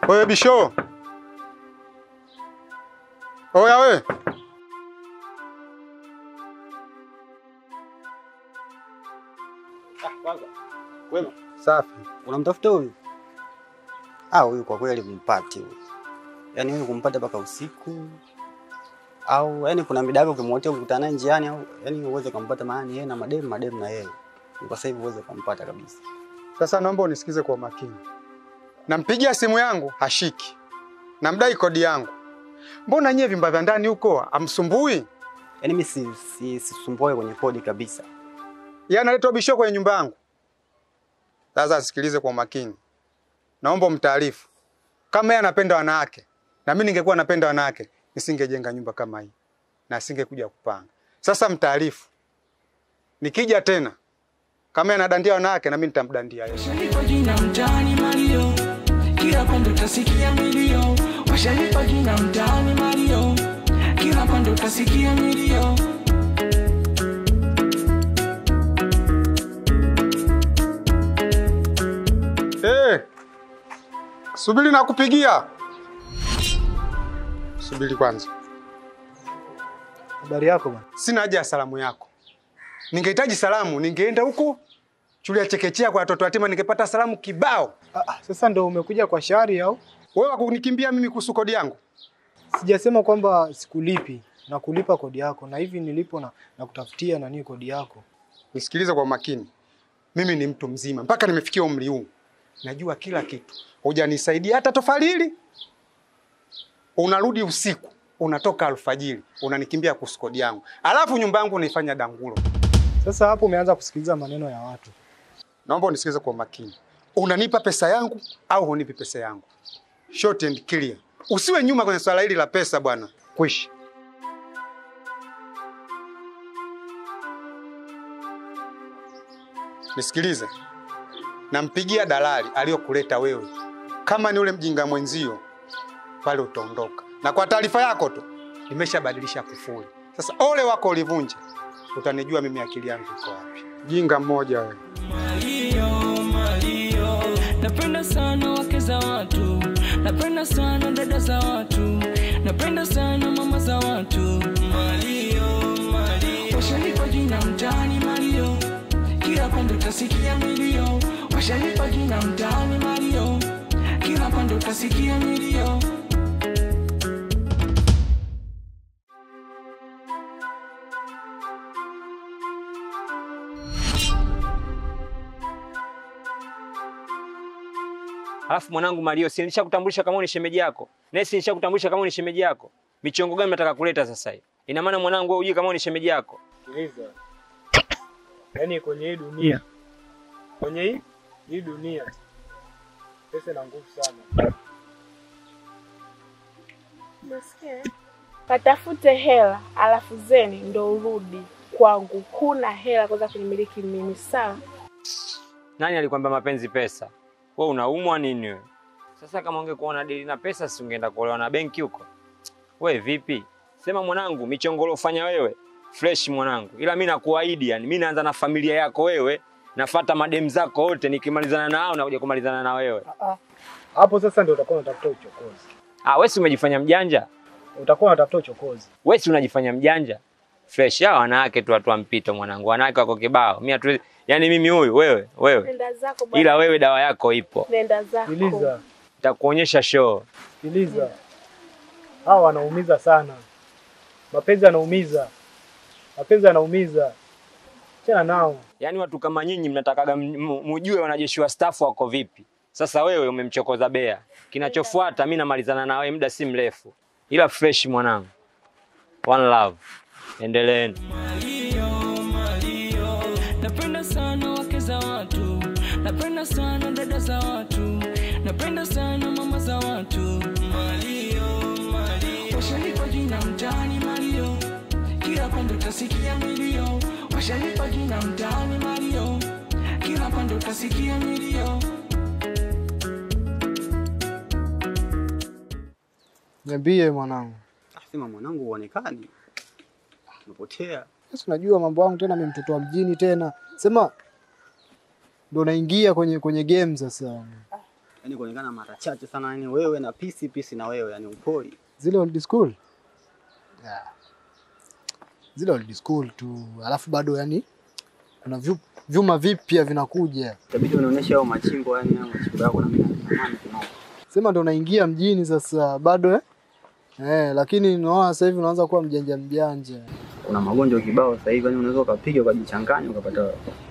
Wewe Bisho. Oya wewe. Ah, kwanza. Wema. Safi. Unamtafuta huyu? Ah, huyu kwa kweli kumpati huyu. Yaani huyu kumpata mpaka usiku. Au yaani kuna midago ukimwotea ukikutana naye njiani au yaani uweze kumpata, maana yeye na mademu mademu na yeye. Kwa sasa hivi uweze kumpata kabisa. Sasa naomba unisikize kwa makini. Nampigia simu yangu hashiki. Namdai kodi yangu. Mbona nyie vimba vya ndani huko amsumbui? Yaani mimi sisumbui kwenye kodi kabisa. Yeye analeta Bisho kwenye nyumba yangu. Sasa sikilize kwa makini. Naomba mtaarifu. Kama yeye anapenda wanawake na mimi ningekuwa napenda wanawake, nisingejenga nyumba kama hii na asingekuja kupanga. Sasa mtaarifu. Nikija tena kama yeye anadandia wanawake na mimi nitamdandia yeye. Washalipa jina mtaani Mario, kila pande utasikia milio. Washalipa jina mtaani Mario, kila pande utasikia milio. Eh. Subiri na kupigia. Subiri kwanza. Habari yako bwana? Sina haja ya salamu yako. Ningehitaji salamu, ningeenda huko shule ya chekechea kwa watoto yatima ningepata salamu kibao. Sasa ndio umekuja kwa shari au? Wewe wakunikimbia mimi kuhusu kodi yangu? Sijasema kwamba sikulipi na kulipa kodi yako, na hivi nilipo na kutafutia nani kodi yako. Nisikilize kwa makini. Mimi ni mtu mzima mpaka nimefikia umri huu. Najua kila kitu. Hujanisaidia hata tofali hili. Unarudi usiku, unatoka alfajiri, unanikimbia kuhusu kodi yangu. Alafu nyumba yangu unaifanya dangulo. Sasa hapo umeanza kusikiliza maneno ya watu. Naomba unisikilize kwa makini. Unanipa pesa yangu au hunipi pesa yangu? Short and clear. Usiwe nyuma kwenye swala hili la pesa bwana. Kwishi. Nisikilize. Nampigia dalali aliyokuleta wewe. Kama ni ule mjinga mwenzio pale utaondoka. Na kwa taarifa yako tu, nimeshabadilisha kufuli. Sasa ole wako ulivunja, utanijua mimi akili yangu iko wapi. Jinga mmoja wewe. Malio, malio. Napenda sana wake za watu. Napenda sana dada za watu. Napenda sana mama za watu. Malio, malio. Washalipa jina mtaani Mario, kila pande utasikia milio. Washalipa jina mtaani Mario, kila pande utasikia milio. Alafu mwanangu Mario, si nilishakutambulisha kama ni shemeji yako? Na si nilishakutambulisha kama ni shemeji yako? Michongo gani nataka kuleta sasa hivi? Ina maana mwanangu wewe hujui kama ni shemeji yako? Sikiliza. Yaani kwenye hii dunia. Kwenye hii dunia pesa ina nguvu sana. Nasikia. Katafute hela alafu zeni ndo urudi kwangu. Kuna hela kwanza kunimiliki mimi, sawa? Nani alikwambia mapenzi pesa? Wewe unaumwa nini wewe? Sasa kama ungekuwa na dili na pesa si ungeenda kuolewa na benki huko? Wewe vipi? Sema mwanangu, michongo ulofanya wewe fresh mwanangu. Ila mimi nakuahidi yani mimi naanza na familia yako wewe, nafuata madem zako wote, nikimalizana nao na kuja kumalizana na wewe. Hapo sasa ndio utakuwa unatafuta uchokozi. Ah, wewe si umejifanya mjanja? Utakuwa unatafuta uchokozi. Wewe si unajifanya mjanja? Fresh hao wanawake tu watu wa mpito mwanangu. Wanawake wako kibao. Mimi hatu yani mimi huyu wewe wewe. Nenda zako bwana. Ila wewe dawa yako ipo. Nenda zako. Sikiliza. Nitakuonyesha show. Sikiliza. Hao wanaumiza sana. Mapenzi yanaumiza. Mapenzi yanaumiza. Achana nao. Yaani watu kama nyinyi mnatakaga mjue wanajeshi wa staff wako vipi. Sasa wewe umemchokoza Bea. Kinachofuata mimi namalizana na wewe muda si mrefu. Ila fresh mwanangu. One love. Endeleeni. Malio, malio. Napenda sana wake za watu. Napenda sana dada za watu. Napenda sana mama za watu. Malio, malio. Washalipa jina mtaani Mario, kila pande utasikia milio. Washalipa jina mtaani Mario, kila pande utasikia milio. Niambie mwanangu. Sema mwanangu huonekani. Umepotea. Sasa unajua mambo yangu tena, mimi mtoto wa mjini tena. Sema ndo naingia kwenye game sasa. Yaani kuonekana mara chache sana, yani wewe na pisi pisi na wewe, yani upoi. Zile old school. Yeah. Zile old school tu. Alafu bado yani kuna vyuma vipya vinakuja. Itabidi unionyeshe hao machimbo, yani hao machimbo yako na mimi natamani kunao. Sema ndo unaingia mjini sasa bado eh? Lakini unaona sasa hivi unaanza kuwa mjanja mjanja. Kuna magonjwa kibao sasa hivi, yani unaweza ukapiga ukajichanganya ukapata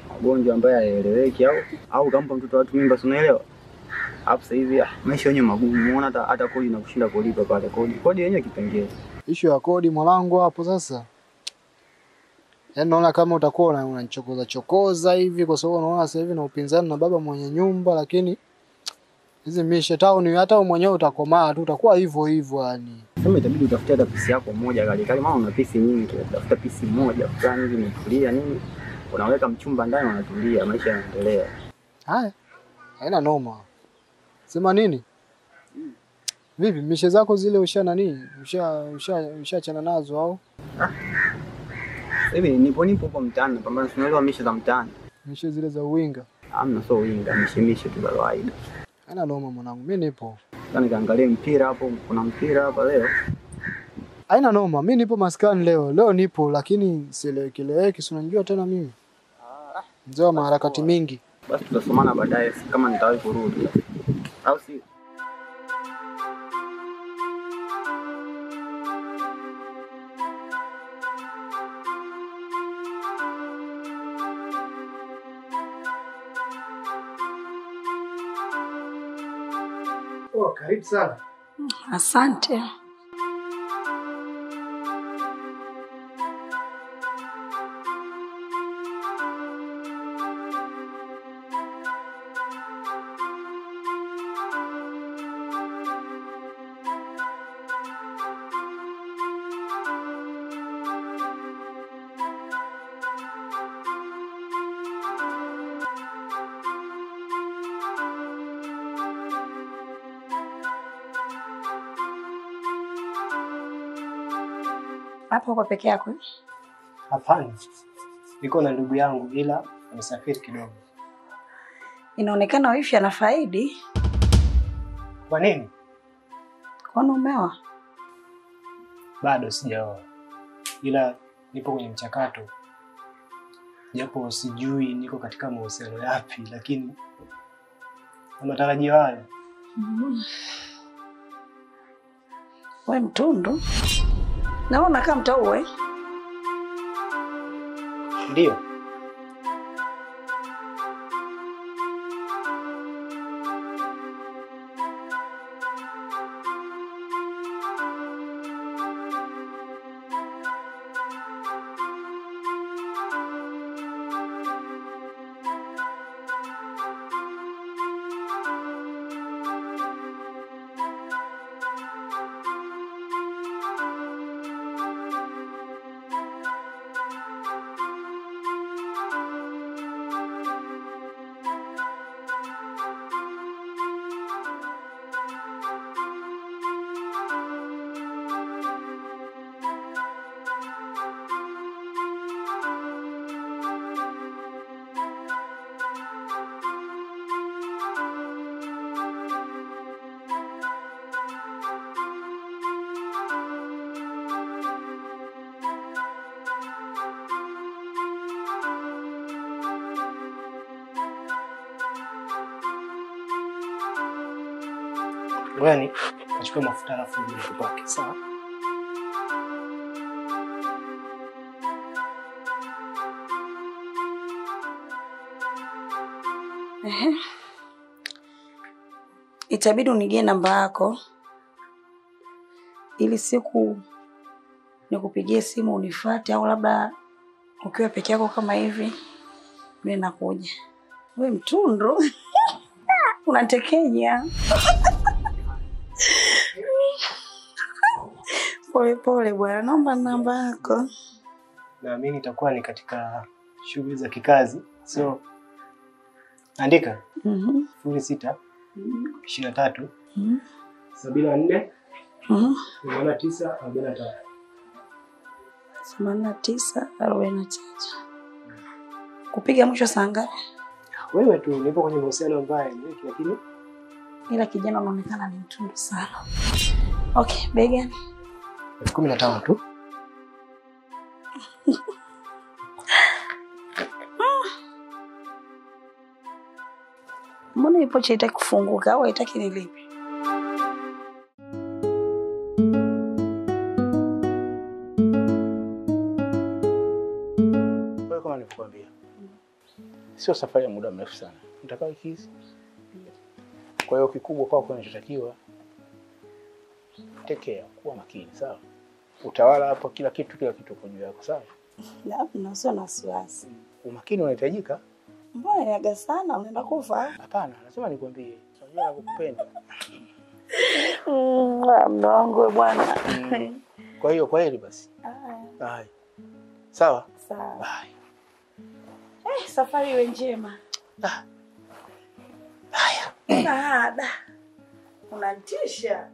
magonjwa ambayo hayaeleweki au ukampa mtoto watu mimba, si unaelewa? Hapo sasa hivi maisha yenyewe magumu, unaona hata kodi inakushinda kulipa pale kodi. Kodi yenyewe kipengele. Issue ya kodi mwanangu hapo sasa. Yaani naona kama utakuwa unanichokoza chokoza hivi kwa sababu unaona sasa hivi na upinzani na baba mwenye nyumba, lakini hizi mishe town hata wewe mwenyewe utakomaa tu, utakuwa hivyo hivyo yani. Sema itabidi utafute hata pisi yako moja kali kali, maana una pisi nyingi, utafuta pisi moja fulani hivi imetulia nini, unaweka mchumba ndani unatulia, maisha yanaendelea. Haya. Haina noma. Sema nini? Vipi mishe zako zile usha nani? Ushaachana nazo au? Hivi nipo hapo mtaani napambana, tunaelewa mishe za mtaani. Mishe zile za uwinga. Hamna, sio uwinga, mishe tu za kawaida. Haina noma mwanangu, mimi nipo. Sasa nikaangalie mpira hapo, kuna mpira hapa leo. Haina noma, mimi nipo maskani leo. Leo nipo lakini sieleweki, si unajua tena mimi. Mzee wa harakati mingi. Basi tutasomana baadaye kama nitawahi kurudi. Au si? Oh, karibu sana. Asante. Hapo uko peke yako? Hapana. Niko na ndugu yangu ila amesafiri kidogo. Inaonekana wifi anafaidi. Kwa nini? Kwani umeoa? Bado sijaoa. Ila nipo kwenye mchakato. Japo sijui niko katika mahusiano yapi, lakini na matarajio hayo. Wewe mtundu. Naona kama mtauwe. Ndio. Ngoja nichukue mafuta alafu nikupake, sawa? Itabidi unigie namba yako ili siku nikupigie simu unifuate, au labda ukiwa peke yako kama hivi mimi nakuja. Wewe mtundu unatekeja. Pole pole bwana, naomba namba yako. Naamini itakuwa ni katika shughuli za kikazi. So andika. 06 23 74 89 43. 89 43. Kupiga mwisho saa ngapi? Wewe tu nipo kwenye mahusiano ambaye lakini Ila kijana anaonekana ni mtundu sana. Okay, bei gani? 15,000 tu. Mbona ipo pochi haitaki kufunguka au haitaki nilipe? Kwa hiyo kama nilivyokuambia, sio safari ya muda mrefu sana. Nitakaa wiki hizi. Kwa hiyo kikubwa kwako kinachotakiwa, take care, kuwa makini, sawa? Utawala hapo, kila kitu uko juu yako, sawa? Na sio na wasiwasi. Umakini unahitajika. Mbona niaga sana, unaenda kufa? Hapana, nasema nikwambie. Unajua nakupenda. Mume wangu bwana. Kwa hiyo kwaheri basi. Haya. Sawa? Sawa. Bye. Safari iwe njema. Haya. Da. Unanitisha.